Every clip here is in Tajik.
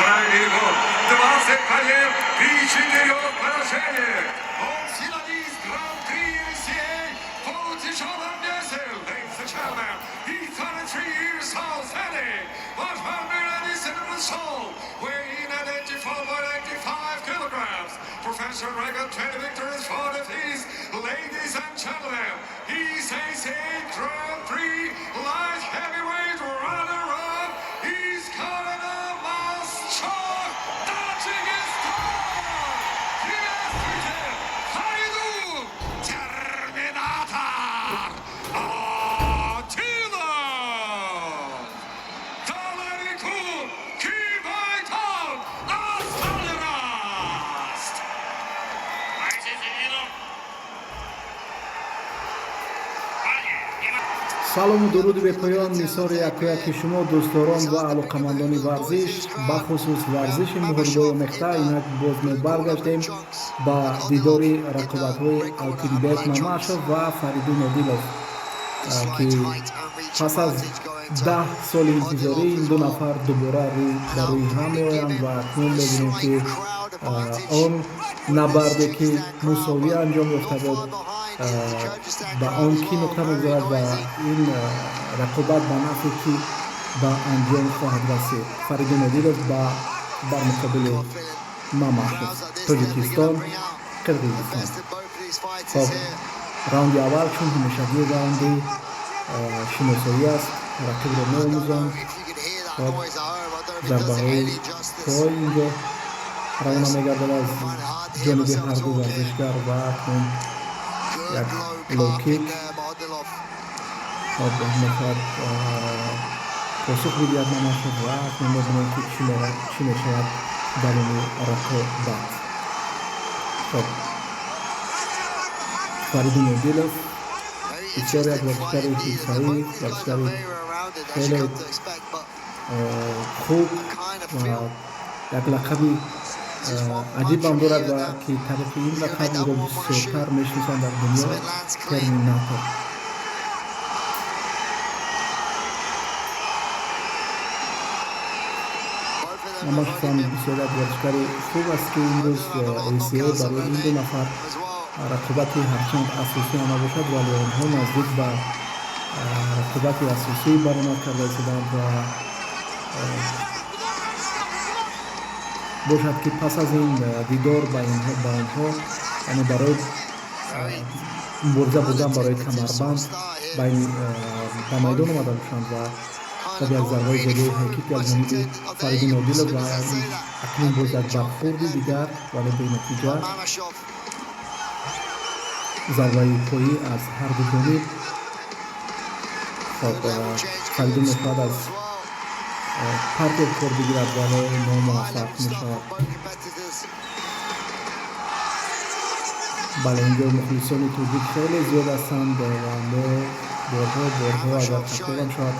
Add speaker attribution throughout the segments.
Speaker 1: Проиграл 20 побед и 4 поражений. Он финалист Гран-при ACA в полутяжелом весе. Ladies and gentlemen, he's 33 years old, standing 197 years old, weighing at 84.85 kilograms. Professional record 20 victories, 4 defeats. Ladies and gentlemen, he's ACA Grand Prix light heavyweight runner-up. He's Canada Master Таджикистан! Приветствуйте, Фаридун Терминатор Одилов! Даларику Кибайтон Асталераст!
Speaker 2: Салому дуруди бепоён нисори якояки шумо, дӯстдорон ва алоқамандони варзиш, бахусус варзиши муҳорибаи омехта. Инак боз мо баргаштем ба дидори рақобатҳои Алтинбек Мамашов ва Фаридун Одилов, ки пас аз 10 соли интизорӣ ин ду нафар дубора рӯй ба рӯи ҳам меоянд. Ва акнун мебинем, ки он набарде, ки мусовӣ анҷом ёфта буд, ба он кӣ нуқта мегузорад ва ин рақобат ба нафъи кӣ ба анҷом хоҳад расид. Фаридун Одилов ба бар муқобили Мамашов, Тоҷикистон, Қирғизистон. Хоб, раунди аввал чун ҳамешагӣ раунди шиносоӣ аст, рақибро меомӯзанд. Хоб, зарбаҳои пой инҷо равона мегардад аз ҷониби ҳарду варзишгар ва акнун як лоу-кик. Хоб, мехоҳад посух бидиҳад Мамашов ва акнун мебинем, ки чӣ мешавад давоми рақобат. Хоб, Фаридун Одилов бисёр як варзишгари ҳирфаӣ, варзишгари хеле хуб ва як лақаби аҷибам дорад ва ки тариқи ин лақаб ӯро бисёртар мешиносанд дар дунё, Терминатор. Мамашовам бисёр як варзишгари хуб аст, ки имрӯз ACA барои ин ду нафар рақобати ҳарчанд асосӣ ҳам набошад, вале онҳо наздик ба рақобати асосӣ баромад карда истоданд ва бошад, ки пас аз ин дидор ба онҳо, яъне барои мубориза бурдан барои камарбанд ба майдон омада бошанд. Ва хоб, як зарбаи зебои ҳайкик аз ҷониби Фаридун Одилов ва акнун боз як бархӯрди дигар, вале бенатиҷа. Зарбаи поӣ аз ҳарду ҷониб. Хоб, Фаридун мехоҳад аз партер кор бигирад, вале номуваффақ мешавад. Бале, инҷо мухлисони тоҷик хеле зиёд ҳастанд ва мо борҳо, борҳо, агар такрорам шавад,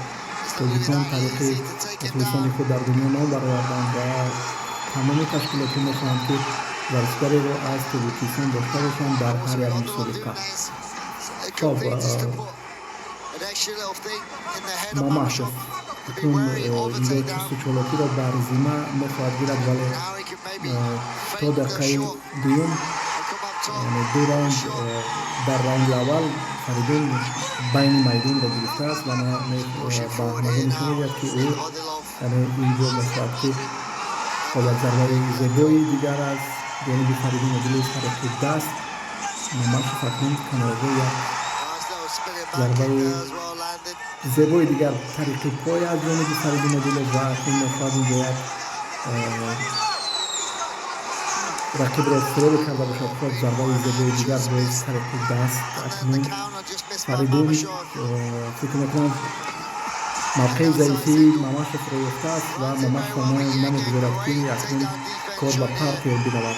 Speaker 2: тоҷикон тариқи мухлисони худ дар дунё ном бароварданд ва тамоми ташкилотҳо мехоҳанд, ки варзишгареро аз Тоҷикистон дошта бошанд дар ҳар як мусобиқа. Хоб, Мамашов акнун инҷо чусту чолокиро бар зимма мехоҳад гирад, вале то дақиқаи дуюм, яъне ду раунд, дар раунди аввал Фаридун байни майдонро гирифтааст ва ба ҳамагон нишон медиҳад, ки ӯ, яъне инҷо мехоҳад, ки, хоб, як зарбаи зебои дигар аз ҷониби Фаридун Одилов тариқи даст. Мамашов акнун канорҳо, як зарбаи зебои дигар тариқи пой аз ҷониби Фаридун Одилов ва акнун мехоҳад инҷо як рақибро фиреб карда бошад. Хоб, зарбаи зебои дигар боз тариқи даст. Акнун Фаридун, фикр мекунам, мавқеи заифии Мамашовро ёфтааст ва Мамашовро намегузорад, ки акнун кор ба партер биравад.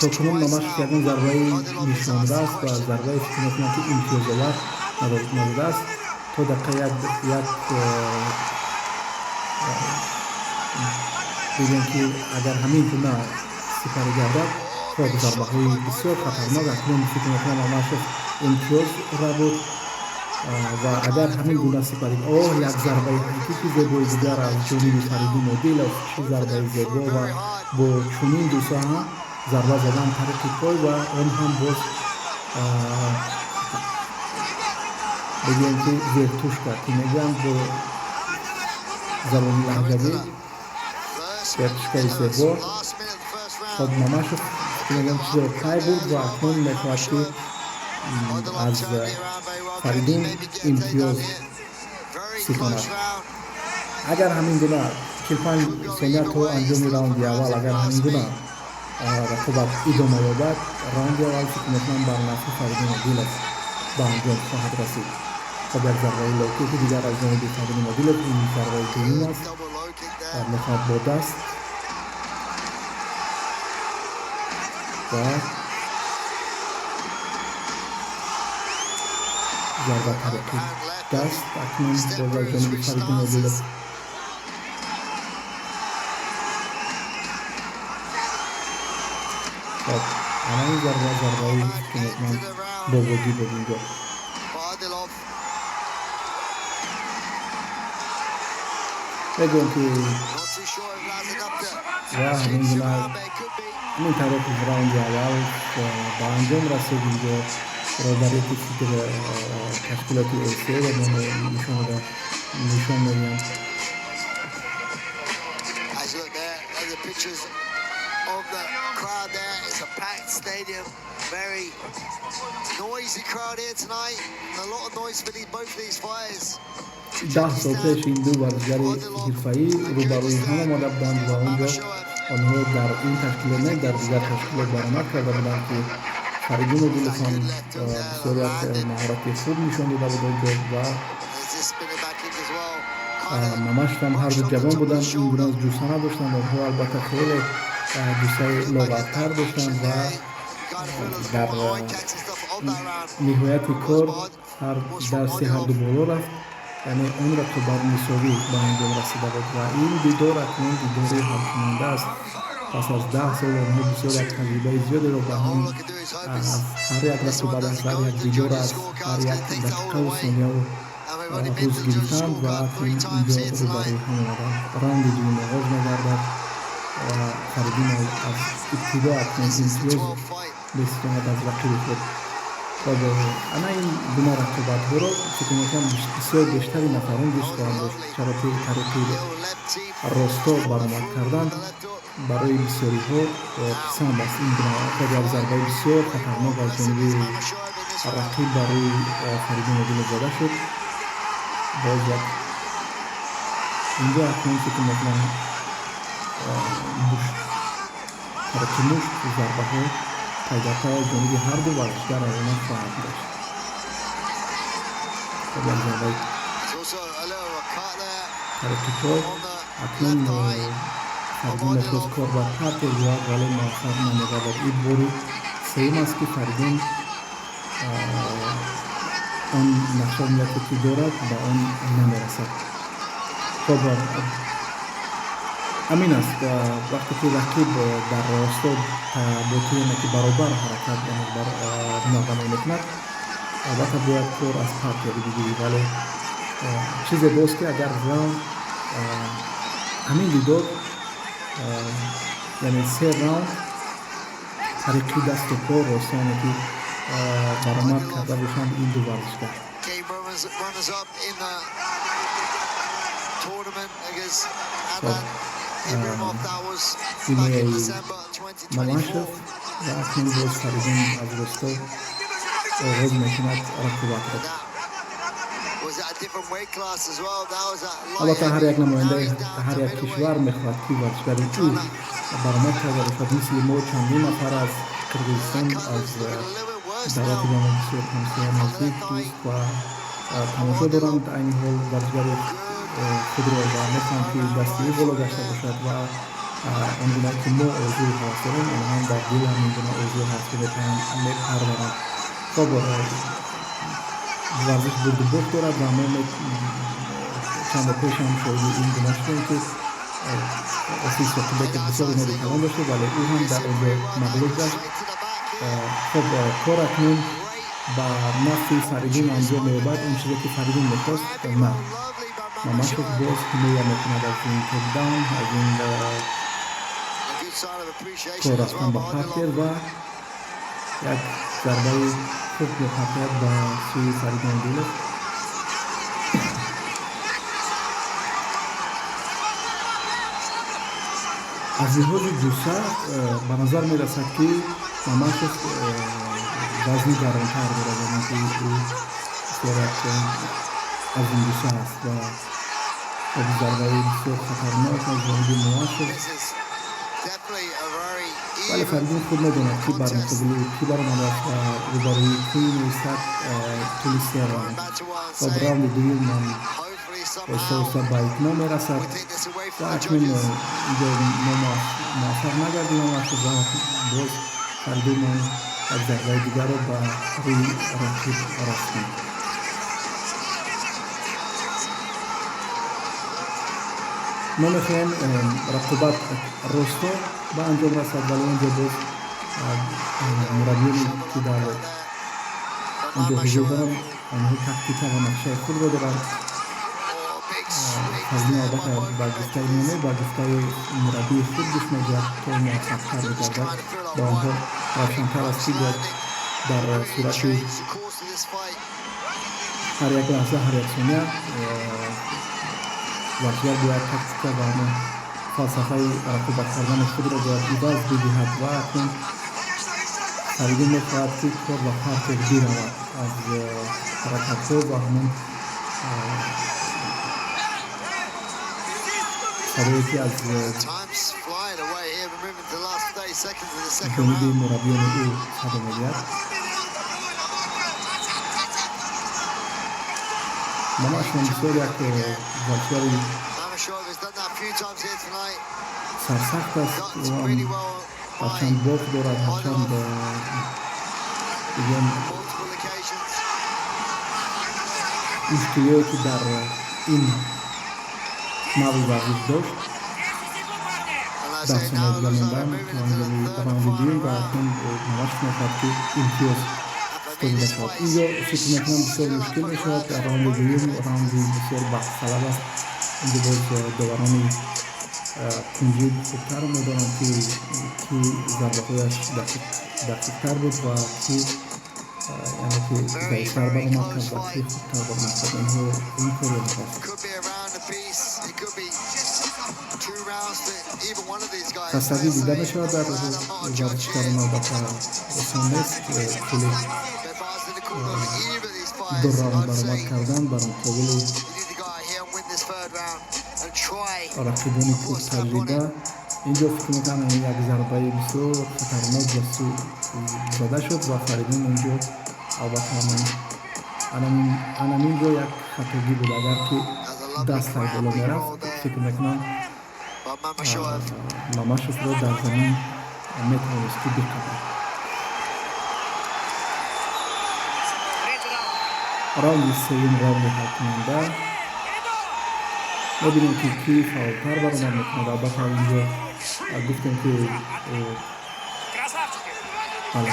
Speaker 2: То кунун Мамашов ягон зарбаи нишонрас ва зарбаи, фикр мекунам, ки имтиёзовар надодааст то дақиқа як. Бигӯем, ки агар ҳамин гуна сипарӣ гардад. Хоб, зарбаҳои бисёр хатарнок. Акнун фикр мекунам, Мамашов имтиёз рабуд. Ва агар ҳамин гуна сипарӣ, оҳ, як зарбаи ҳай-кики зебои дигар аз ҷониби Фаридун Одилов. Чӣ зарбаи зебо! Ва бо чунин ҷусса ҳам зарба задан тариқи пой ва он ҳам боз, бигӯем ки, вертушка ки мегӯянд бо забони лаҳҷавӣ, вертушкаи зебо. Хоб, Мамашев, мегӯям, чизеро пай бурд ва акнун мехоҳад, ки аз Фаридун имтиёз ситонад. Агар ҳамин гуна 45 сония то анҷоми раунди аввал, агар ҳамин гуна рақобат идома ёбад, раунди аввал, фикр мекунам, бар нафъи Фаридун Одилов ба анҷом хоҳад расид. Хоб, як зарбаи лоу-кики дигар аз ҷониби Фаридун Одилов. Ин зарбаи дуюм аст. Мехоҳад бо даст ва зарба тариқи даст акнун боз аз ҷониби Фаридун Одилов. Хоб, ана ин зарба зарбаи, фикр мекунам, бобогӣ буд инҷо. Мегӯям, ки ва ҳамин гуна, ҳамин тариқи раунди аввал ба анҷом расид. Инҷо роҳбарияти фикр ташкилоти ACA ба мо нишон медиҳанд.
Speaker 3: As you look there, there's the pictures of the crowd there. It's a packed stadium. Very noisy crowd here tonight. And a lot of noise for both of these fighters.
Speaker 2: 10 сол пеш ин ду варзишгари ҳирфаӣ рӯбарӯи ҳам омада буданд ва он ҷо онҳо дар ин ташкилот не, дар дигар ташкилот баромад карда буданд, ки Фаридун Одилов ҳам бисёр як маҳорати хуб нишон дода буд он ҷо ва
Speaker 3: There's this spinning back kick as well.
Speaker 2: Мамашев ҳам. Ҳарду ҷавон буданд, ин гуна ҷусса надоштанд. Онҳо албатта хеле ҷуссаи лоғартар доштанд ва дар ниҳояти кор ҳар дасти ҳарду боло рафт, яъне он рақобат мусовӣ ба анҷом расида буд. Ва ин дидор акнун дидори ҳалкунанда аст. Пас аз 10 сол онҳо бисёр як таҷрибаи зиёдеро ба ҳам аз ҳар як рақобат, аз ҳар як дидор, аз ҳар як дақиқаву сонияву рӯз гирифтанд ва акнун инҷо рӯбарӯи ҳам омаданд. Раунди дуюм оғоз мегардад ва Фаридун аз ибтидо акнун имтиёз меситонад аз рақиби худ. Хоб, ана ин гуна рақобатҳоро, фикр мекунам, бисёр бештари нафарон дӯст хоҳанд дошт, чаро ки тариқи росто баромад кардан барои бисёриҳо писанд аст ин гуна. Хоб, як зарбаи бисёр хатарнок аз ҷониби рақиб барои Фаридун Одилов зада шуд. Боз як инҷо акнун, фикр мекунам, мушт, тариқи мушт зарбаҳо пайдарпай аз ҷониби ҳарду варзишгар равона хоҳад гашт. Хоб, як зарбаи тариқи пой. Акнун Фаридун мехост кор ба партер гӯяд, вале муваффақ намегардад. Ин бори сеюм аст, ки Фаридун он нақша нияте ки дорад, ба он намерасад. Хоб, ҳамин аст, вақте ки рақиб дар росто бо ту, яъне ки баробар ҳаракат ҳунарнамоӣ мекунад, албатта бояд кор аз партер бигирӣ. Вале чизе боз, ки агар раунд, ҳамин дидор, яъне се раунд тариқи дасту по росто, яъне ки баромад карда бошанд ин ду варзишгар.
Speaker 3: Came runners up in the tournament against
Speaker 2: Хоб,
Speaker 3: Adnan Ibramov. That was back in
Speaker 2: ҳимояи
Speaker 3: December
Speaker 2: Мамашев
Speaker 3: 2024.
Speaker 2: ва акнун боз Фаридун аз росто оғоз мекунад рақобатро.
Speaker 3: That was at a different weight class as well. That was at light
Speaker 2: Албатта, ҳар як
Speaker 3: heavy. Now
Speaker 2: намояндаи
Speaker 3: he's down
Speaker 2: ҳар
Speaker 3: to
Speaker 2: як
Speaker 3: middleweight.
Speaker 2: кишвар мехоҳад, ки варзишгари ӯ баромад карда бошад. Мисли мо чандин нафар аз Қирғизистон, аз давлати ба мо бисёр ҳамсоя, наздик, дӯст ва тамошо доранд айни ҳол варзишгари худро ва мехоҳанд, ки дасти ӯ боло гашта бошад. Ва он гуна ки мо орзуи ҳавас дорем, онҳо ҳам дар дил ҳамин гуна орзуи ҳавасро мепарваранд. Хоб, варзиш бурду бохт дорад ва мо чанде пеш ҳам шоҳиди ин гуна шудем, ки Офис Ёқуббеков бисёр умеди калон дошт, вале ӯ ҳам дар он ҷо мағлуб гашт. Хоб, кор акнун Ба нафъи Фаридун анҷом меёбад, он чизе ки Фаридун мехост. На, Мамашев боз ҳимоя мекунад аз ин тейкдаун, аз ин кор рафтан ба партер ва як зарбаи хуб мепартояд ба сӯи Фаридун Одилов. Аз лиҳози ҷусса ба назар мерасад, ки Мамашев вазни гаронтар дорад, яъне ки ӯ бисёр як азимҷусса аст ва як зарбаи бисёр хатарнок аз ҷониби Мамашев. Вале Фаридун худ медонад, ки бар муқобили кӣ баромадааст ва рӯбарӯи кӣ меистад. Тӯли се раунд ва раунди дуюм ман оҳиста оҳиста ба итмом мерасад ва акнун инҷо муваффақ нагардид Мамашев ва боз Фаридун як зарбаи дигарро ба рӯи рақиб расонд. Мо мехоҳем рақобат росто ба анҷом расад, вале инҷо боз мураббиёне, ки дар онҷо ҳузур доранд, онҳо тактика ва нақшаи худро доранд. Фаридун албатта ба гуфтаи мо не, ба гуфтаи мураббии худ гӯш медиҳад, то муваффақтар бигардад. Ба онҳо равшантар аст, ки бояд дар сурати ҳар як лаҳза, ҳар як сония варзишгар бояд тактика ва ҳамон фалсафаи рақобат кардани худро бояд иваз бидиҳад. Ва акнун Фаридун мехоҳад, ки кор ба партер биравад, аз ҳаракатҳо ва ҳамон садое, ки аз ҷониби мураббиёни ӯ садо медиҳад. Мамашев бисёр як варзишгари сарсахт аст. Ӯ ҳарчанд бохт дорад, ҳарчанд бигӯям мушкилиҳое, ки дар ин навъи варзиш дошт, 10 сония дигар мондаанд то анҷоми раунди дуюм ва акнун Мамашев мехоҳад, ки имтиёз дода шавад. Инҷо фикр мекунам, бисёр мушкил мешавад. Раунди дуюм раунди бисёр баҳсталаб аст. Инҷо боз доварони кунҷӣ хубтар медонанд, ки зарбаҳояш дақиқтар буд ва ки, яъне ки, заифтар баромад кард ва ки хубтар баромад кард. Онҳо ин корро мехост. Хастагӣ дида мешавад дар варзишгарон. Албатта, осон нест тӯли ду раунд баромад кардан бар муқобили рақибони пуртаҷриба. Инҷо фикр мекунам, як зарбаи бисёр хатарнок ба сӯ зада шуд ва Фаридун инҷо албатта анамин ҷо як хатогӣ буд. Агар ки дасташ боло мерафт, фикр мекунам, Мамашевро дар замин метавонист, ки биқабад. Раунди сеюм, раунди ҳалкунанда. Мебинем, ки кӣ фаъолтар баромад мекунад. Албатта, инҷо гуфтем, ки бале,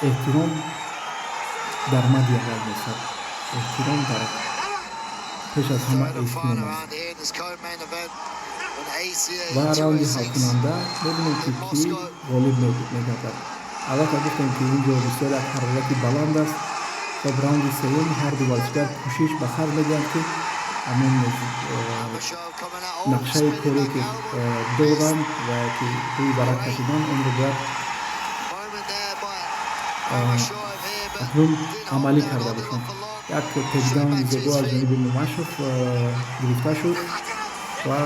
Speaker 2: эҳтиром дар мадди аввал меистад, эҳтиром дар пеш аз ҳама эҳтиром аст. Ва раунди ҳалкунанда, мебинем, ки кӣ ғолиб мегардад. Албатта, гуфтем, ки инҷо бисёр як ҳарорати баланд аст. Хоб, раунди сеюм ҳарду варзишгар кӯшиш ба харҷ медиҳанд, ки ҳамон нақшаи коре, ки доранд ва ки рӯи варақ кашиданд, онро бояд акнун амалӣ карда бошанд. Як тейкдаун зебо аз ҷониби Мамашев гирифта шуд ва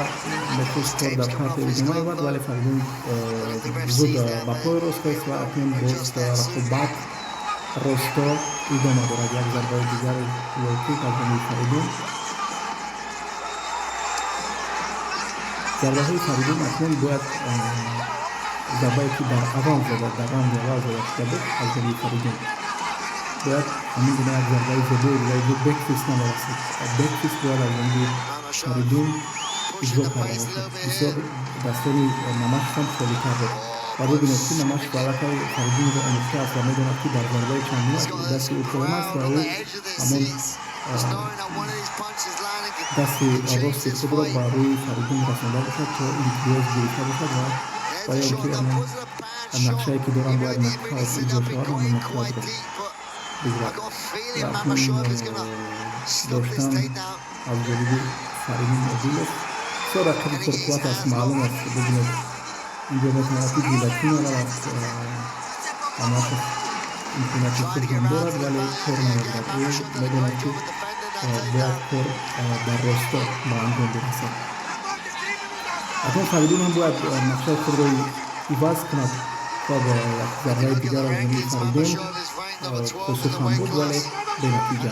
Speaker 2: мехост кор дар партер идома ёбад, вале Фаридун зуд ба пой рост хост ва акнун боз рақобат росто идома дорад. Як зарбаи дигари лоу-кик аз ҷониби Фаридун. Зарбаҳои Фаридун акнун бояд зарбае, ки дар аввал зада, дар раунди аввал зада шуда буд аз ҷониби Фаридун, бояд ҳамин гуна як зарбаи зебои дигари бэкфист намерасид. Бэкфист бояд аз ҷониби Фаридун иҷро карда бошад. Бисёр дастони Мамашев ҳам холитар буд. Ва бибинед, ки Мамашев аллакай Фаридунро омӯхтааст ва медонад, ки дар зарбаи чандум дасти ӯ поён аст ва ӯ ҳамон дасти рости худро ба рӯи Фаридун расонда бошад, то имтиёз гирифта бошад ва ё ки ҳамон нақшае, ки дорам, бояд нокаут иҷро шавад, ҳамон нокаутро бигирад. Ва акнун доштан аз ҷониби Фаридун Одилов, бисёр рақиби пурқувват аст, маълум аст. Бибинед, инҷо метавонад, ки гилотина равад. Мамашев имконияти хуб ҳам дорад, вале кор намегирад. Ӯ медонад, ки бояд кор дар росто ба анҷом бирасад. Акнун Фаридун ҳам бояд нақшаи худро иваз кунад. Хоб, як зарбаи дигар аз ҷониби Фаридун посух ҳам буд, вале бенатиҷа.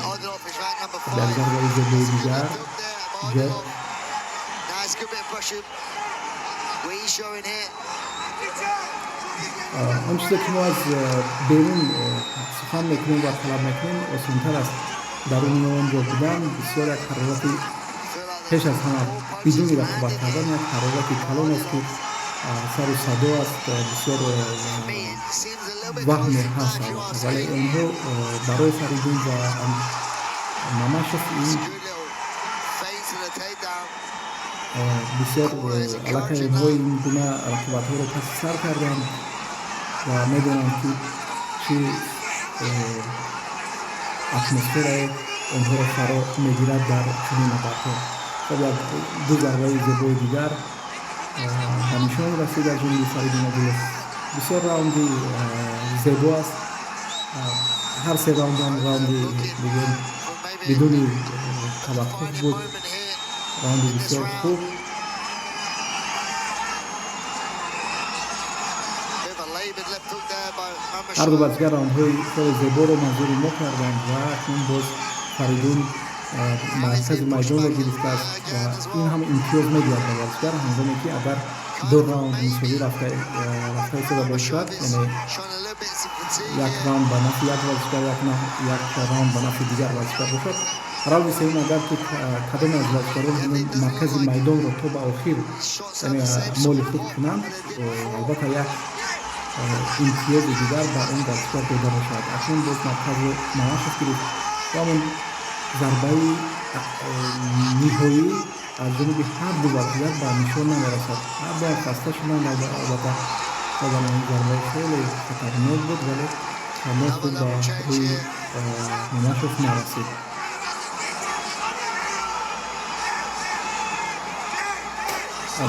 Speaker 2: Як зарбаи зебои дигар, ҷеб.
Speaker 3: Nice, good bit of pressure. Showing here.
Speaker 2: Он чизе, ки мо аз берун сухан мекунем ва талаб мекунем, осонтар аст. Даруни он ҷо будан бисёр як ҳарорати, пеш аз ҳама бидуни рақобат кардан, як ҳарорати калон аст, ки сару садо аст, бисёр ваҳме ҳаст албатта. Вале онҳо, барои Фаридун ва Мамашев ин бисёр, аллакай онҳо ин гуна рақобатҳоро паси сар карданд ва медонанд, ки чӣ атмосферае онҳоро фаро мегирад дар чунин набардҳо. Хоб, як ду зарбаи зебои дигар ба нишон расид аз ҷониби Фаридун Одилов. Бисёр раунди зебо аст. Ҳар се раундам раунди, бигӯем, бидуни таваққуф буд, раунди бисёр хуб. Ҳарду варзишгар раундҳои хеле зеборо манзури мо карданд ва акнун боз Фаридун маркази майдонро гирифтааст ва ин ҳам имтиёз медиҳад ба варзишгар, ҳангоме ки агар ду раунд мусовӣ рафта истода бошад, яъне як раунд ба нафъи як варзишгар, як раунд ба нафъи дигар варзишгар бошад, раунди сеюм агар ки кадоме аз варзишгарон ҳамин маркази майдонро то ба охир, яъне моли худ кунанд, албатта як имтиёзи дигар ба он варзишгар дода мешавад. Акнун боз марказро Мамашев гирифт ва ҳамон зарбаи ниҳоӣ аз ҷониби ҳар ду варзишгар ба нишон намерасад. Ҳар дуам хаста шуданд албатта. Ин зарбаи хеле хатарнок буд, вале чандон хуб ба рӯи Мамашев нарасид.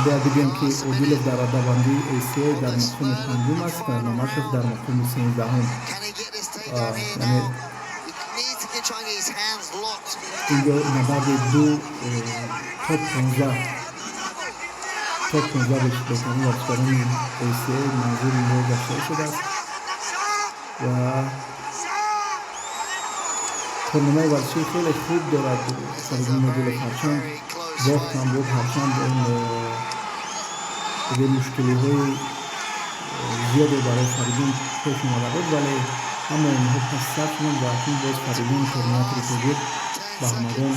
Speaker 2: Бояд бигӯем, ки Одилов дар радабандии ACA дар мақоми панҷум аст ва Мамашев дар мақоми 13-ум. Яъне инҷо набарди ду топ 15, топ 15 беҳтарин варзишгарони ACA манзури мо гашта шудааст ва корномаи варзишии хеле хуб дорад Фаридун Одилов. Ҳарчанд бохт ҳам буд, ҳарчанд он мушкилиҳои зиёде барои Фаридун пеш омада буд, вале ҳамаи онҳо паси сар шуданд ва акнун боз Фаридун, терминатори тоҷик, ба ҳамагон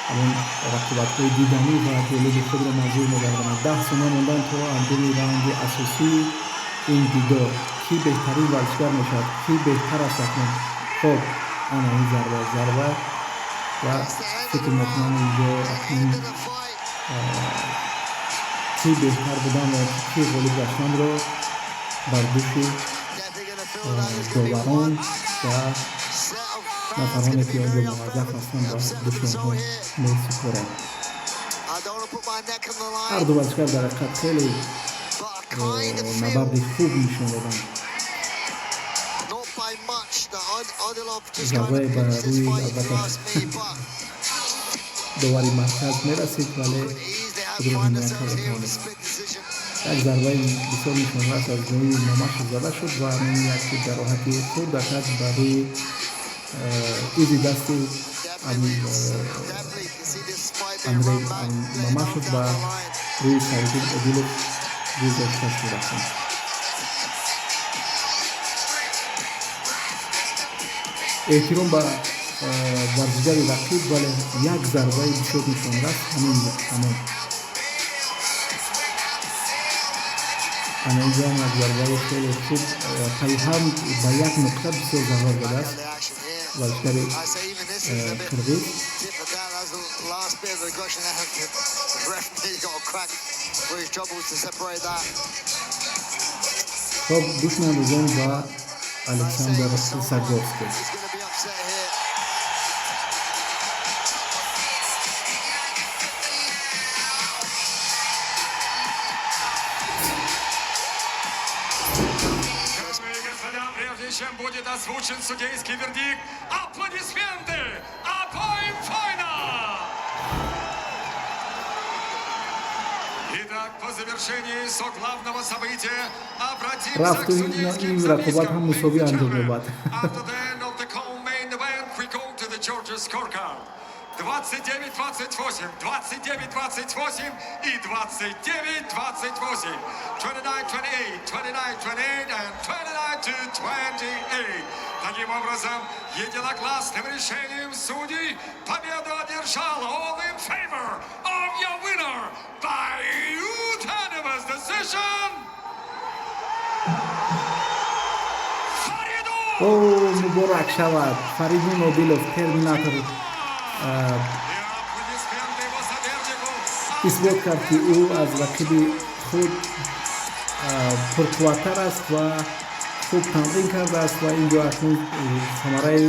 Speaker 2: ҳамон рақобатҳои диданӣ ва ҷолиби худро манзур мегардонад. 10 сония мондан то анҷоми раунди асосии ин дидор. Кӣ беҳтарин варзишгар мешавад? Кӣ беҳтар аст акнун? Хоб, ана ин зарба ва фикр мекунам, инҷо акнун кӣ беҳтар будан ва кӣ ғолиб гаштанро бар дӯши доварон ва нафароне, ки онҷо муваззаф ҳастанд, ба дӯши онҳо месупорем. Ҳар ду варзишгар дар ҳақиқат хеле набарди хуб нишон доданд. Зарбае ба рӯи, албатта, довари марказ мерасид, вале худро ҳимоя карда тавонист. Як зарбаи бисёр нишонрас аз ҷониби Мамашев зада шуд ва ҳамин як ҷароҳати хурдакак ба рӯи изи дасти Андрей Мамашев ба рӯи Фаридун Одилов гузошта шудааст. Эҳтиром ба варзишгари рақиб, вале як зарбаи бисёр нишонрас, ҳамин буд, тамом. Ана инҷо ҳам як зарбаи хеле хуб, пайҳам ба як нуқта бисёр зарба задааст варзишгари қирғиз.
Speaker 3: Last bit of aggression there. The ref nearly got a crack for his troubles to separate that.
Speaker 2: Хоб, гӯш меандозем ба Александр Загорский.
Speaker 3: He's going to be upset here.
Speaker 1: Дамы и господа, прежде чем будет озвучен судейский вердикт, аплодисменты обоим воинам! Итак, по завершении соглавного события обратимся к
Speaker 2: Рафту
Speaker 1: судейским
Speaker 2: ин рақобат ҳам
Speaker 1: запискам.
Speaker 2: мусовӣ анҷом меёбад.
Speaker 1: After the end of the co-main event, we go to the judges' scorecard. 29-28, 29-28 и 29-28. 29-28, 29-28 and 29-28. Таким образом, единогласным решением судей победу одержал, all in favor of your winner by unanimous decision, Фаридун!
Speaker 2: О, муборак шавад, Фаридун Одилов, Терминатор.
Speaker 1: И аплодисменты его сопернику.
Speaker 2: Исбот кард, ки ӯ аз рақиби худ пурқувваттар аст ва хуб тамрин кардааст ва инҷо акнун самараи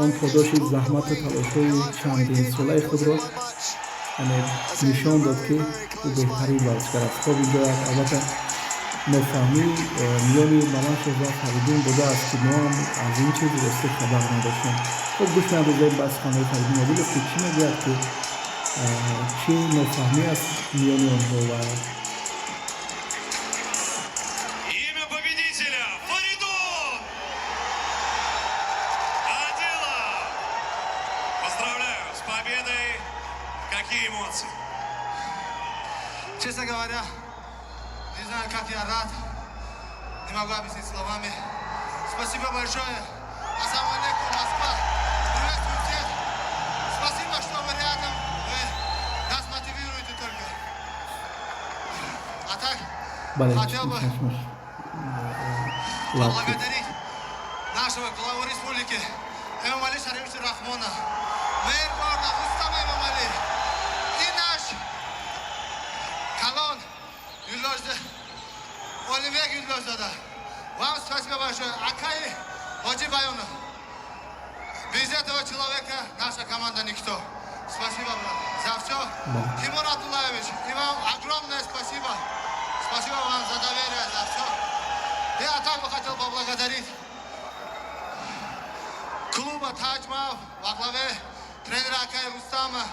Speaker 2: он подоши заҳмату талошҳои чандинсолаи худро, яъне, нишон дод, ки ӯ беҳтарин варзишгар аст. Хоб, инҷо як, албатта, нофаҳмӣ миёни Мамашев ва Фаридун будааст, ки мо ҳам аз ин чиз ростӣ хабар надоштем. Хоб, гӯш меандозем ба суханҳои Фаридун Одилов, ки чӣ мегӯяд, ки чӣ нофаҳмӣ аст миёни онҳо ва
Speaker 4: Имя победителя — Фаридун Адилов! Поздравляю с победой! Какие эмоции?
Speaker 5: Честно говоря, не знаю, как я рад. Не могу объяснить словами. Спасибо большое. Ассаламу алейкум, Москва. Приветствую всех. Спасибо, что вы рядом. Вы нас мотивируете только. А так,
Speaker 2: Бале.
Speaker 5: хотел бы
Speaker 2: Чашмаш лаб.
Speaker 5: поблагодарить нашего главу республики Эмомали Шарифовича Рахмона, мэр города Рустама Эмомали и наш калон Юлдошда, Олимбек Юлдошзода. Вам спасибо большое. Акай Ходжи Байонов. Без этого человека наша команда никто. Спасибо, брат, за все. Тимур Абдуллаевич, и вам огромное спасибо. Спасибо вам за доверие, за все. Я также хотел поблагодарить клуба Таджмав во главе тренера Акая Рустама.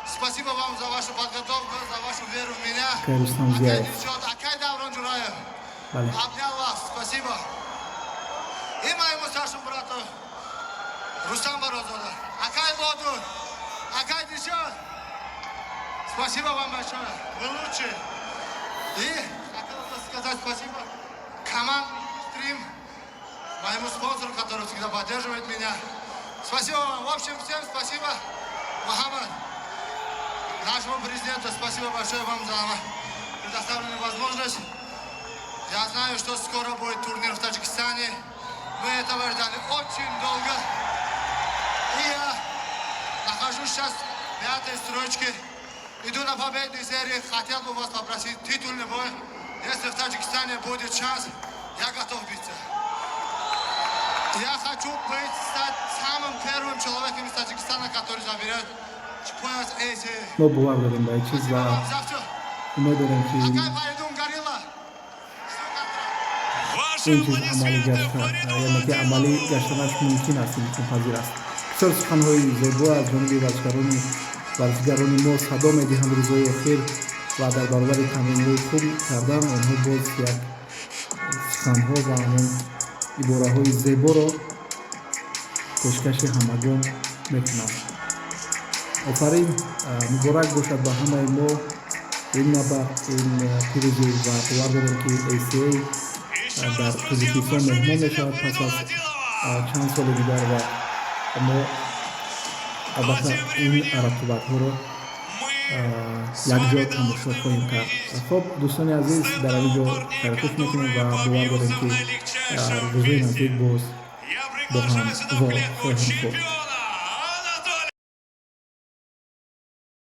Speaker 5: Спасибо вам за вашу подготовку, за вашу веру в меня.
Speaker 2: Акай Рустам
Speaker 5: Акай
Speaker 2: Зияев.
Speaker 5: Дилшод, Акай Даврон Джураев.
Speaker 2: Бале.
Speaker 5: Обнял вас, спасибо. И моему старшему брату Рустам Барозода. Акай Бодур, Акай Дилшод. Спасибо вам большое. Вы лучшие. И хотел бы сказать спасибо команде Стрим, моему спонсору, который всегда поддерживает меня. Спасибо вам. В общем, всем спасибо. Мухаммад, нашему президенту спасибо большое вам за предоставленную возможность. Я знаю, что скоро будет турнир в Таджикистане. Мы этого ждали очень долго. И я нахожусь сейчас в пятой строчке. Иду на победной серии. Хотел бы вас попросить титульный бой. Если в Таджикистане будет шанс, я готов биться. Я хочу стать самым первым человеком из Таджикистана, который заберет пояс ACA.
Speaker 2: Мо бовар дорем ба ин чиз
Speaker 5: Спасибо
Speaker 2: ва
Speaker 5: вам за все.
Speaker 2: умед дорем, ки
Speaker 5: Акай Фаридун Горилла. Жду контракт.
Speaker 4: Ваши
Speaker 2: ин чиз амалӣ
Speaker 4: аплодисменты
Speaker 2: гашта,
Speaker 4: Фаридуну
Speaker 2: яъне ки амалӣ
Speaker 4: Адилову!
Speaker 2: гаштанаш мумкин аст, имконпазир аст. Бисёр суханҳои зебо аз ҷониби варзишгарони мо садо медиҳанд рӯзҳои охир ва дар баробари тамринҳои хуб кардан онҳо боз як суханҳо ва ҳамон ибораҳои зеборо пешкаши ҳамагон мекунанд. Офарин, муборак бошад ба ҳамаи мо ин набард, ин пирӯзӣ ва бовар дорем, ки ACA дар Тоҷикистон меҳмон мешавад пас аз чанд соли дигар ва мо албатта ин рақобатҳоро
Speaker 4: Мы
Speaker 2: Якҷо тамошо хоҳем кард. Хуб, дӯстони азиз, дар ин ҷо хайрхуш мекунем ва бовар дорем, ки рӯзҳои наздик боз
Speaker 4: Я
Speaker 2: бо ҳам
Speaker 4: приглашаю сюда в клетку
Speaker 2: вохоҳем хӯрд.
Speaker 4: Чемпиона.